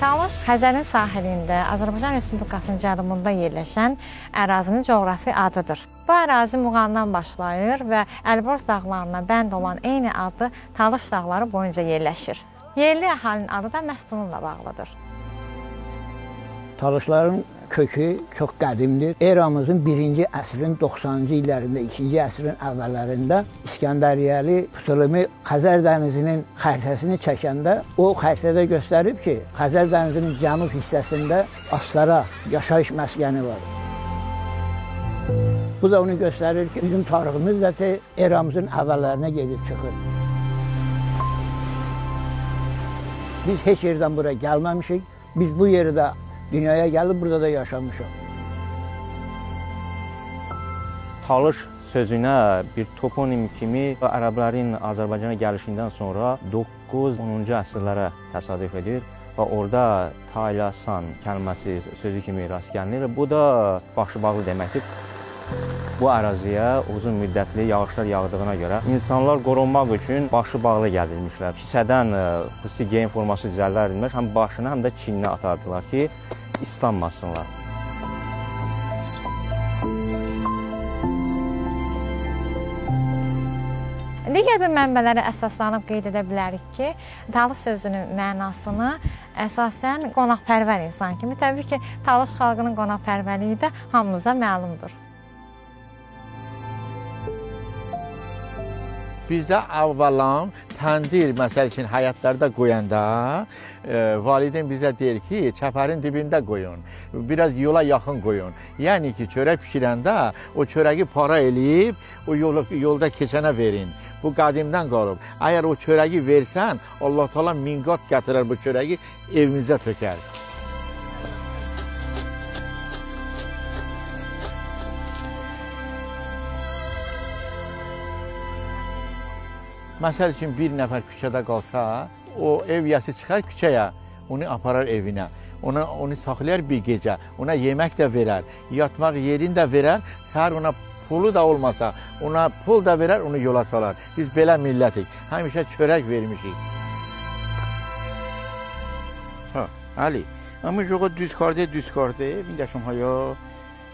Talış Xəzərin sahilində, Azərbaycan Respublikasının cənubunda yerləşən ərazinin coğrafi adıdır. Bu ərazi Muğandan başlayır və Əlborz dağlarına bənd olan eyni adlı Talış dağları boyunca yerləşir. Yerli əhalinin adı da məhz bununla bağlıdır. Talışların kökü çox qədimdir. Eramızın 1-ci əsrin 90-cı illərində, 2-ci əsrin əvvəllərində İskəndəriyyəli Ptolemy Xəzər dənizinin xəritəsini çəkəndə o xəritədə göstərib ki, Xəzər dənizinin cənub hissəsində Astara yaşayış məskəni var. Bu da onu göstərir ki, bizim tariximiz də eramızın əvvəllərinə gedib çıxır. Biz heç yerdən bura gəlməmişik, biz bu yerdə dünyaya gəlib, burada da yaşamışam. Talış sözünə bir toponim kimi ərəblərin Azərbaycana gəlişindən sonra 9-10-cu əsrlərə təsadüf edir və orada Taylasan kəlməsi sözü kimi rast gəlinir. Bu da başıbağlı deməkdir. Bu əraziyə uzun müddətli yağışlar yağdığına görə insanlar qorunmaq üçün başı bağlı gəzilmişlər. Kisədən xüsusi geyim forması düzəldilmiş, həm başına, həm də çininə atardılar ki, islanmasınlar. Digər bir mənbələrə əsaslanıb qeyd edə bilərik ki, Talış sözünün mənasını əsasən qonaqpərvər insan kimi, təbii ki, Talış xalqının qonaqpərvərliyi də hamımıza məlumdur. Bizdə əvvəlam təndir, məsəl üçün, həyatlarda qoyanda valideyn bizə deyir ki, çəpərin dibində qoyun, biraz yola yaxın qoyun. Yəni ki, çörək pişirəndə o çörəyi para eləyib, o yolda keçənə verin. Bu qədimdən qalıb. Əgər o çörəyi versən, Allah Teala min qat gətirər bu çörəyi, evimizə tökər. Məsəl üçün, bir nəfər küçədə qalsa, o ev yəsi çıxar küçəyə, onu aparar evinə, onu saxlayar bir gecə, ona yemək də verər, yatmaq yerini də verər, səhər ona pulu da olmasa, ona pul da verər, onu yola salar. Biz belə millətik, həmişə çörək vermişik. Hə, Əli, amma yoxa düz kartı, bir də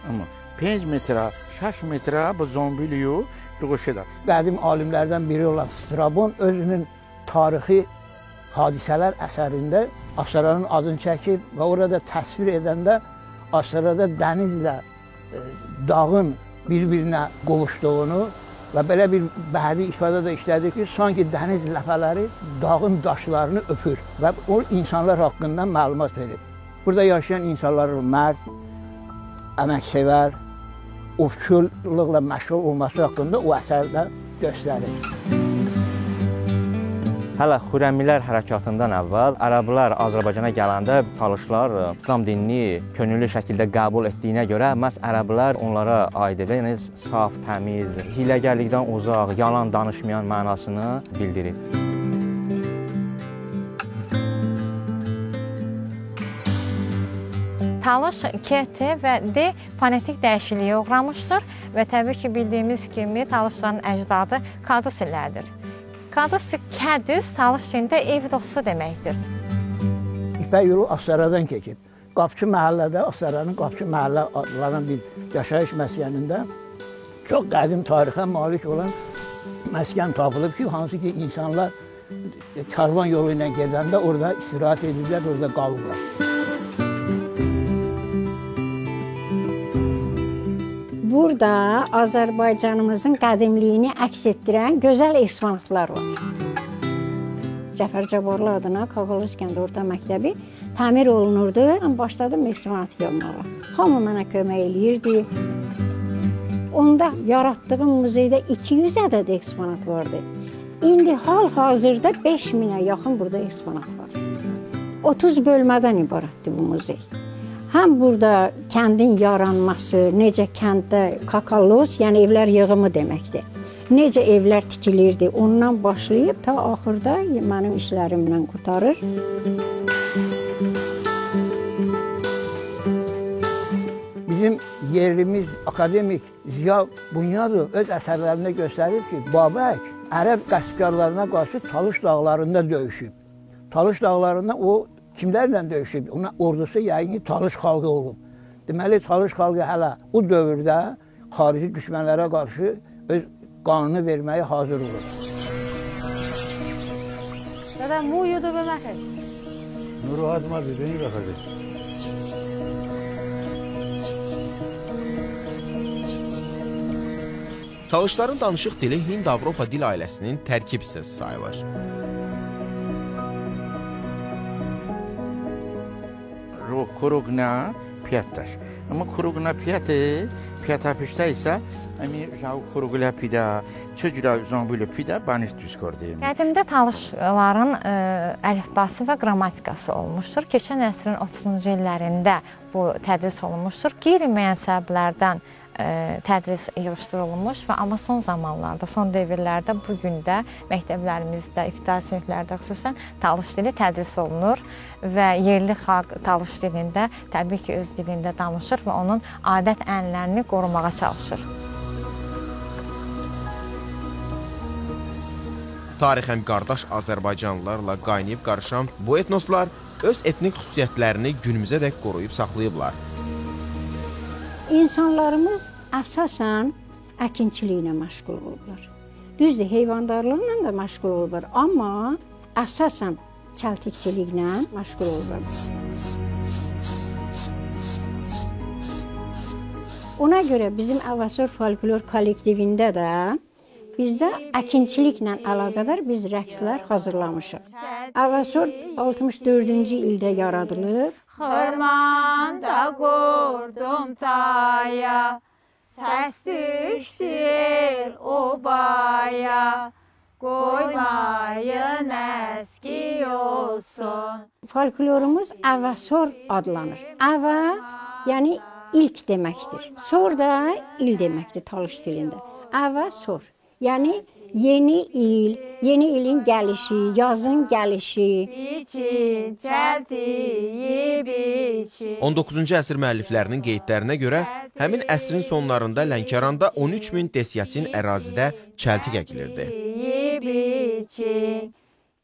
amma 5 metrə, 6 metrə bu zombiliyu. Qədim alimlərdən biri olan Strabon özünün tarixi hadisələr əsərində Astaranın adını çəkib və orada təsvir edəndə Astarada dənizlə dağın bir-birinə qovuşduğunu və belə bir bədii ifadə də işlədir ki, sanki dəniz ləpələri dağın daşlarını öpür və o insanlar haqqında məlumat verir. Burada yaşayan insanlar mərd, əməksevər, ovçuluqla məşğul olması haqqında o əsərdə göstərir. Hələ Xürrəmilər hərəkatından əvvəl ərəblər Azərbaycana gələndə talışlar İslam dinini könüllü şəkildə qəbul etdiyinə görə məhz ərəblər onlara aid edir. Yəni saf, təmiz, hiləgərlikdən uzaq, yalan danışmayan mənasını bildirir. Talış K, T və D fonetik dəyişikliyə uğramışdır və təbii ki, bildiyimiz kimi talışların əcdadı Kadusilərdir. Kadusi, Kədüs, Talış dilində ev dostu deməkdir. İpək yolu Astaradan keçib. Qapçı məhəllədə, Astaranın Qapçı məhəllə adlanan bir yaşayış məskənində çox qədim tarixə malik olan məskən tapılıb ki, hansı ki, insanlar karvan yolu ilə gedəndə orada istirahət edirlər, orada qalırlar. Burada Azərbaycanımızın qədimliyini əks etdirən gözəl eksponatlar var. Cəfər Cabbarlı adına Kakalos kəndi orta məktəbi təmir olunurdu. Mən başladım eksponat yığmağa. Hamı mənə kömək eləyirdi. Onda yaratdığım muzeydə 200 ədəd eksponat vardı. İndi hal-hazırda 5000-ə yaxın burada eksponat var. 30 bölmədən ibarətdir bu muzey. Həm burada kəndin yaranması, necə kənddə kakalos, yəni evlər yığımı deməkdir. Necə evlər tikilirdi, ondan başlayıb ta axırda mənim işlərimlə qurtarır. Bizim yerlimiz akademik Ziya Bunyadov öz əsərlərində göstərib ki, Babək ərəb qəsbkarlarına qarşı Talış dağlarında döyüşüb. Talış dağlarında o Kimlərlə döyüşüb? Onun ordusu yəqin ki, Talış xalqı olub. Deməli, Talış xalqı hələ o dövrdə xarici düşmənlərə qarşı öz qanını verməyə hazır olub. Dədə, muyudu və məxəş. Nurahat ma bibini baxırdı. Talışların danışıq dili Hind-Avropa dil ailəsinin tərkib hissəsi sayılır. Xuruqna piyatdaş. Amma xuruqna piyatı, piyatapişdə isə xuruqla pida, çöcülə zombilə pida baniş düz gördüm. Qədimdə talışların əlifbası və qrammatikası olmuşdur. Keçən əsrin 30-cu illərində bu tədris olunmuşdur. Qeyri-müəyyən səbəblərdən tədris yığışdırılmış və amma son zamanlarda, son dövrlərdə bu gün də məktəblərimizdə, ibtidai siniflərdə xüsusən talış dili tədris olunur və yerli xalq talış dilində təbii ki, öz dilində danışır və onun adət-ənənələrini qorumağa çalışır. Tarixən qardaş Azərbaycanlılarla qaynayıb qarışan bu etnoslar öz etnik xüsusiyyətlərini günümüzə dək qoruyub saxlayıblar. İnsanlarımız əsasən əkinçiliklə məşğul olublar. Düzdür, heyvandarlıqla da məşğul olublar, amma əsasən çəltikçiliklə məşğul olublar. Ona görə bizim Əvəzsor folklor kollektivində də bizdə əkinçiliklə əlaqədar biz rəqslər hazırlamışıq. Əvəzsor 64-cü ildə yaradılıb. Xırmanda qurdum taya, səs düşdü el obaya, qoymayın əski olsun. Folklorumuz Əvəzsor adlanır. Əvə, yəni ilk deməkdir. Sor da il deməkdir talış dilində. Əvəzsor, yəni yeni il, yeni ilin gəlişi, yazın gəlişi. Biçin, çəltiyi biçin. 19-cu əsr müəlliflərinin qeydlərinə görə, həmin əsrin sonlarında Lənkəranda 13.000 desyatin ərazidə çəltik əkilirdi. Biçin,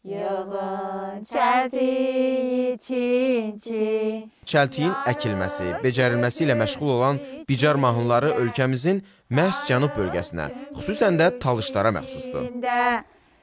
yığın, çəltiyi çin, çin. Çəltiyin əkilməsi, becərilməsi ilə məşğul olan bicar mahnıları ölkəmizin məhz cənub bölgəsinə, xüsusən də talışlara məxsusdur.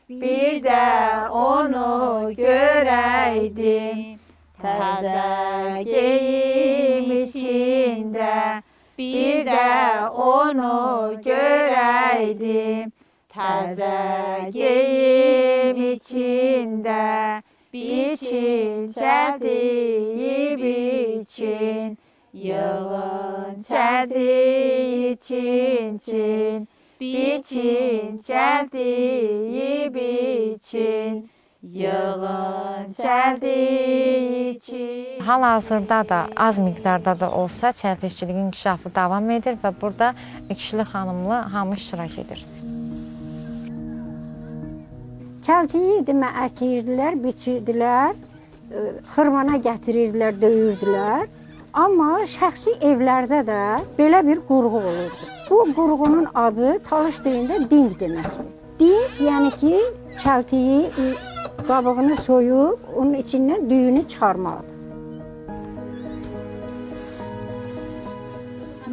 Bir də onu görəydim, təzə geyim içində. Bir də onu görəydim, təzə geyim içində. Biçin, çəltiyi biçin, yığın, çəltiyi çin, çin. Biçin, çəltiyi biçin, yığın, çəltiyi çin. Hal-hazırda da az miqdarda da olsa çəltikçiliyin inkişafı davam edir və burada kişili xanımlı hamı iştirak edir. Çəltiyi demə əkirdilər, biçirdilər, xırmana gətirirdilər, döyürdülər. Amma şəxsi evlərdə də belə bir qurğu olurdu. Bu qurğunun adı talış dilində ding deməkdir. Ding, yəni ki, çəltiyi qabığını soyub, onun içindən düyünü çıxarmaqdır.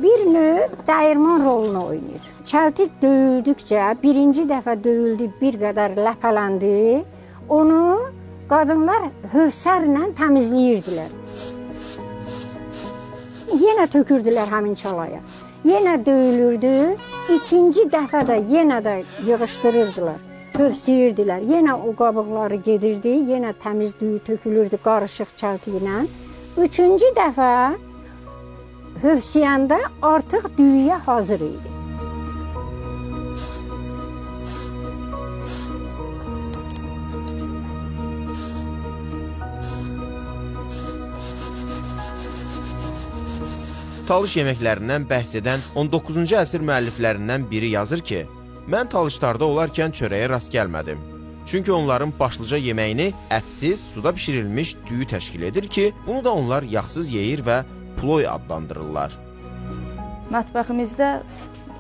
Bir növ dəyirman rolunu oynayır. Çəltik döyüldükcə, birinci dəfə döyüldü, bir qədər ləpələndi, onu qadınlar hövsərlə təmizləyirdilər. Yenə tökürdülər həmin çalaya. Yenə döyülürdü, ikinci dəfə də yenə də yığışdırırdılar, hövsəyirdilər. Yenə o qabıqları gedirdi, yenə təmiz düyü tökülürdü qarışıq çəltiklə. Üçüncü dəfə hövsəyəndə artıq düyüyə hazır idi. Talış yeməklərindən bəhs edən 19-cu əsr müəlliflərindən biri yazır ki, mən talışlarda olarkən çörəyə rast gəlmədim. Çünki onların başlıca yeməyini ətsiz, suda bişirilmiş düyü təşkil edir ki, bunu da onlar yağsız yeyir və ploy adlandırırlar. Mətbəximizdə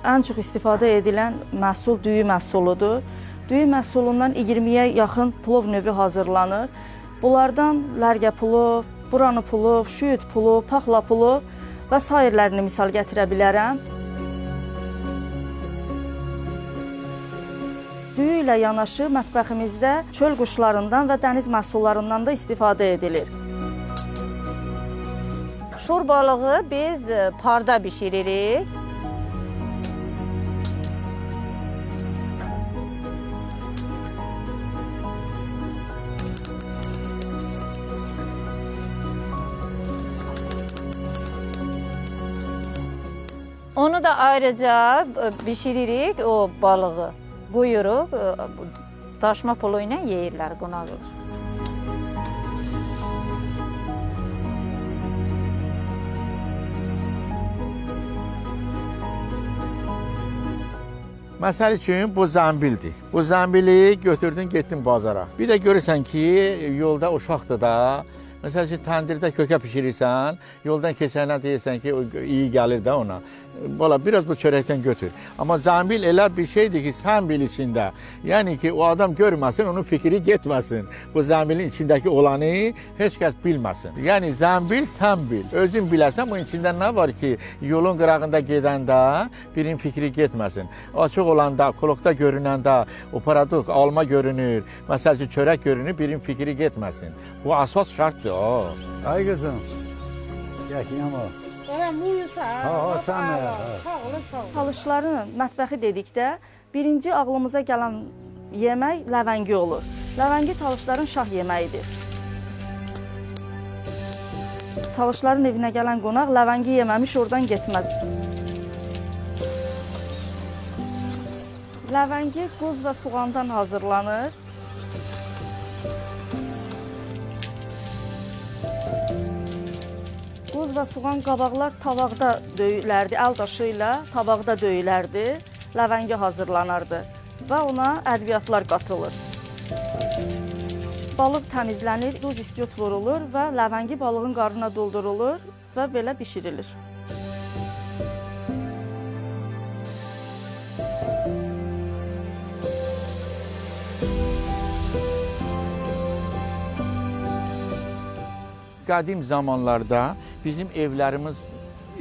ən çox istifadə edilən məhsul düyü məhsuludur. Düyü məhsulundan 20-yə yaxın plov növü hazırlanır. Bunlardan lərgə pulov, buranı pulov, şüyüd pulov, paxla pulov və sairlərini misal gətirə bilərəm. Düyü ilə yanaşı mətbəximizdə çöl quşlarından və dəniz məhsullarından da istifadə edilir. Şur balığı biz parda bişiririk. Onu da ayrıca bişiririk, o balığı. Qoyuruq, daşma pulu ilə yeyirlər qonaqlar. Məsəl üçün, bu zəmbildir. Bu zəmbili götürdün, getdin bazara. Bir də görürsən ki, yolda uşaqdır da. Məsəl üçün, təndirdə kökə pişirirsən, yoldan keçənə deyirsən ki, iyi gəlir də ona. Valla, biraz bu çörəkdən götür. Amma zəmbil elə bir şeydir ki, sən bil içində. Yəni ki, o adam görməsin, onun fikri getməsin. Bu zəmbilin içindəki olanı heç kəs bilməsin. Yəni, zəmbil sən bil. Özün biləsən, bunun içində nə var ki, yolun qırağında gedəndə birinin fikri getməsin. Açıq olanda, kolokda görünəndə, o paraduq, alma görünür, məsəl üçün, çörək görünür, birinin fikri getməsin. Bu əsas şərtdir. Ay qızım, gəl ama. Talışların mətbəxi dedikdə birinci ağlımıza gələn yemək ləvəngi olur. Ləvəngi talışların şah yeməyidir. Talışların evinə gələn qonaq ləvəngi yeməmiş oradan getməz. Ləvəngi qoz və soğandan hazırlanır. Qoz və soğan qabaqlar tavaqda döyülərdi, əl daşı ilə tavaqda döyülərdi, ləvəngi hazırlanardı və ona ədviyyatlar qatılır. Balıq təmizlənir, duz istiot vurulur və ləvəngi balığın qarnına doldurulur və belə bişirilir. Qədim zamanlarda bizim evlərimiz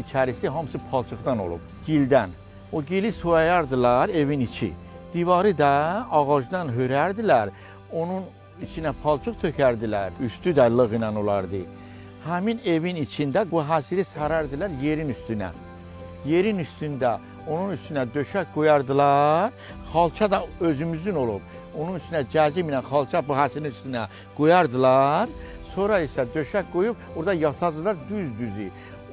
içərisi hamısı palçıqdan olub, gildən. O gili soyardılar evin içi. Divarı da ağacdan hörərdilər, onun içinə palçıq tökərdilər, üstü də lığ ilə olardı. Həmin evin içində bu həsiri sarardılar yerin üstünə. Yerin üstündə onun üstünə döşək qoyardılar, xalça da özümüzün olub. Onun üstünə cəzim ilə xalça bu həsirin üstünə qoyardılar. Sonra isə döşək qoyub orada yatardılar düz-düzü.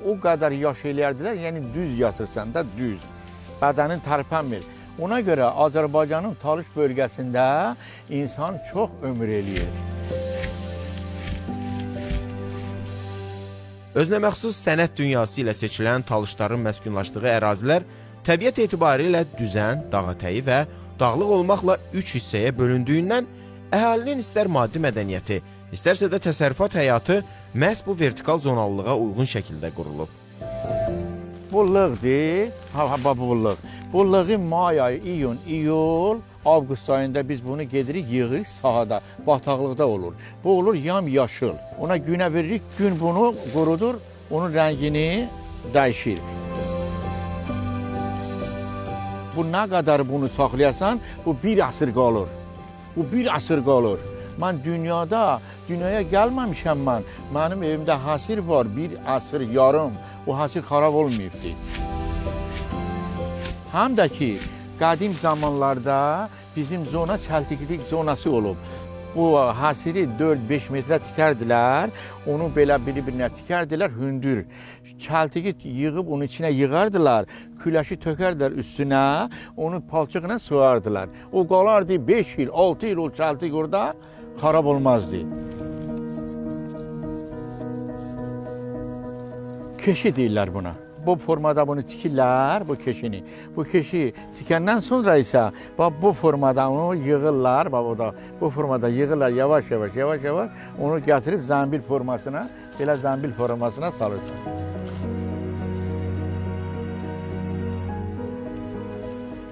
O qədər yaş eləyərdilər, yəni düz yatırsan da düz. Bədənin tərpənmir. Ona görə Azərbaycanın Talış bölgəsində insan çox ömür eləyir. Özünə məxsus sənət dünyası ilə seçilən Talışların məskunlaşdığı ərazilər təbiət etibarilə düzən, dağətəyi və dağlıq olmaqla 3 hissəyə bölündüyündən əhalinin istər maddi mədəniyyəti, istərsə də təsərrüfat həyatı məhz bu vertikal zonallığa uyğun şəkildə qurulub. Bu lığdır, bu lığ. Bu lığı may ayı, iyun, iyul, avqust ayında biz bunu gedirik, yığırıq sahada, bataqlıqda olur. Bu olur yam-yaşıl. Ona günə veririk, gün bunu qurudur, onun rəngini dəyişir. Bu nə qədər bunu saxlayasan, bu bir əsr qalır. Bu bir əsr qalır. Mən dünyaya gəlməmişəm mən. Mənim evimdə həsir var, bir əsr yarım. O həsir xarab olmayıbdır. Həm də ki, qədim zamanlarda bizim zona çəltiklik zonası olub. Bu həsiri 4-5 metrə tikərdilər, onu belə biri-birinə tikərdilər, hündür. Çəltiki yığıb onun içinə yığardılar, küləşi tökərdilər üstünə, onu palçıqla soyardılar. O qalardı 5 il, 6 il o çəltik orada xarab olmazdı. Keşi deyirlər buna. Bu formada bunu tikirlər, bu keşini. Bu keşi tikəndən sonra isə bu formada onu yığırlar, bu formada yığırlar yavaş-yavaş, yavaş-yavaş onu gətirib zəmbil formasına, belə zəmbil formasına salırsan.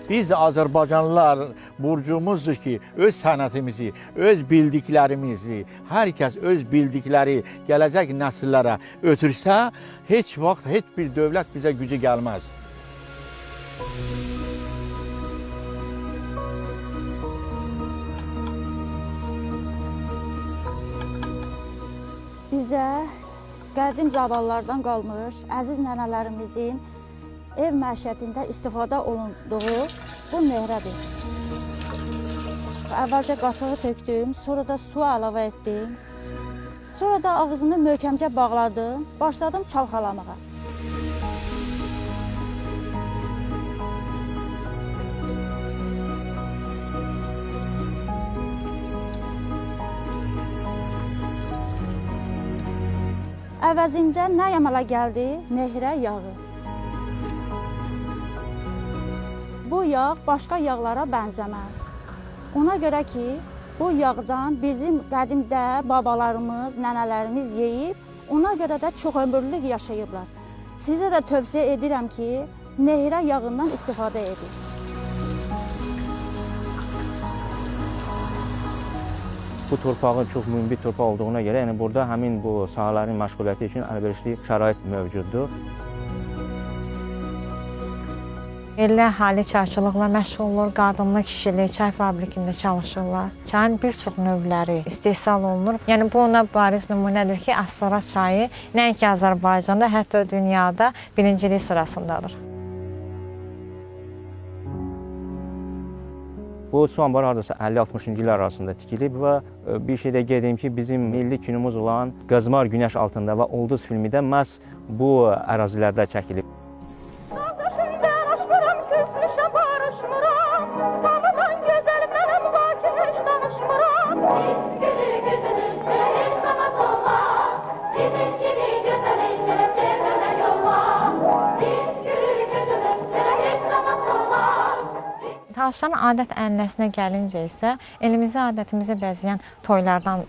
Biz Azərbaycanlılar borcumuzdur ki, öz sənətimizi, öz bildiklərimizi, hər kəs öz bildikləri gələcək nəsillərə ötürsə, heç vaxt heç bir dövlət bizə gücü gəlməz. Bizə qədim zamanlardan qalmış əziz nənələrimizin ev məişətində istifadə olunduğu bu nehrədir. Əvvəlcə qatığı tökdüm, sonra da su əlavə etdim. Sonra da ağzını möhkəmcə bağladım, başladım çalxalamağa. Əvəzində nə əmələ gəldi? Nehrə yağı. Bu yağ başqa yağlara bənzəməz. Ona görə ki, bu yağdan bizim qədimdə babalarımız, nənələrimiz yeyib, ona görə də çox ömürlük yaşayıblar. Sizə də tövsiyə edirəm ki, nehrə yağından istifadə edin. Bu torpağın çox münbit torpaq olduğuna görə, yəni burada həmin bu sahələrin məşğuliyyəti üçün əlverişli şərait mövcuddur. Yerli əhali çayçılıqla məşğul olur, qadınlı, kişili çay fabrikində çalışırlar. Çayın bir çox növləri istehsal olunur. Yəni bu ona bariz nümunədir ki, Astara çayı nəinki Azərbaycanda, hətta dünyada birincilik sırasındadır. Bu su anbarı hardasa 50-60-cı illər arasında tikilib və bir şey də qeyd edim ki, bizim milli kinomuz olan Qızmar Günəş Altında və Ulduz filmi də məhz bu ərazilərdə çəkilib. Talışların adət-ənənəsinə gəlincə isə elimizi, adətimizi bəzəyən toylardan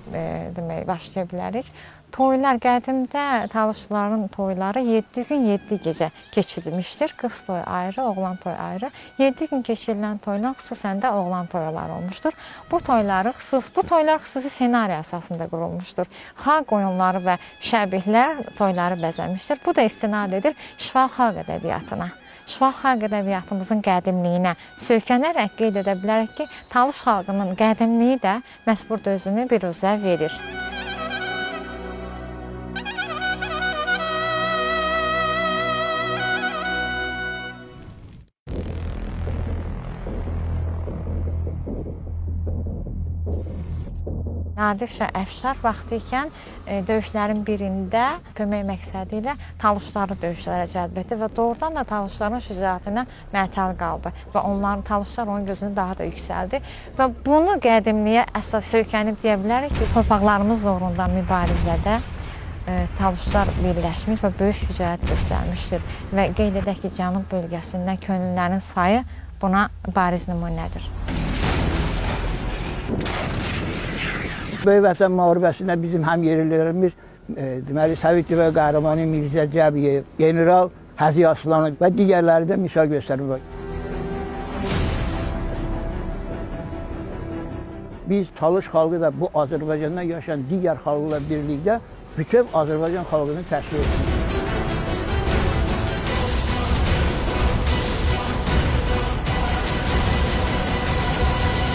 demək başlaya bilərik. Toylar qədimdə talışların toyları 7 gün 7 gecə keçirilmişdir. Qız toyu ayrı, oğlan toyu ayrı. 7 gün keçirilən toylar xüsusən də oğlan toyları olmuşdur. Bu toylar xüsusi senari əsasında qurulmuşdur. Xalq oyunları və şəbihlər toyları bəzəmişdir. Bu da istinad edir şifahi xalq ədəbiyyatına. Şifahi xalq ədəbiyyatımızın qədimliyinə söykənərək qeyd edə bilərik ki, Talış xalqının qədimliyi də məhz burada özünü biruzə verir. Nadir Şah Əfşar vaxtı ikən döyüşlərin birində kömək məqsədi ilə talışları döyüşlərə cəlb etdi və doğrudan da talışların şücaətinə məhtəl qaldı və onların talışlar onun gözünü daha da yüksəldi və bunu qədimliyə əsas söykənib deyə bilərik ki, torpaqlarımız uğrunda mübarizədə talışlar birləşmiş və böyük şücaət göstərmişdir və qeyd edək ki, Cənub bölgəsindən könüllülərin sayı buna bariz nümunədir. Böyük Vətən müharibəsində bizim həm yerlilərimiz, deməli, Sovet İttifaqı qəhrəmanı Mirzə Cəbiyev, general Həzi Aslanov və digərləri də misal göstərir. Biz Talış xalqı da bu Azərbaycanda yaşayan digər xalqlarla birlikdə bütöv Azərbaycan xalqını təşkil edirik.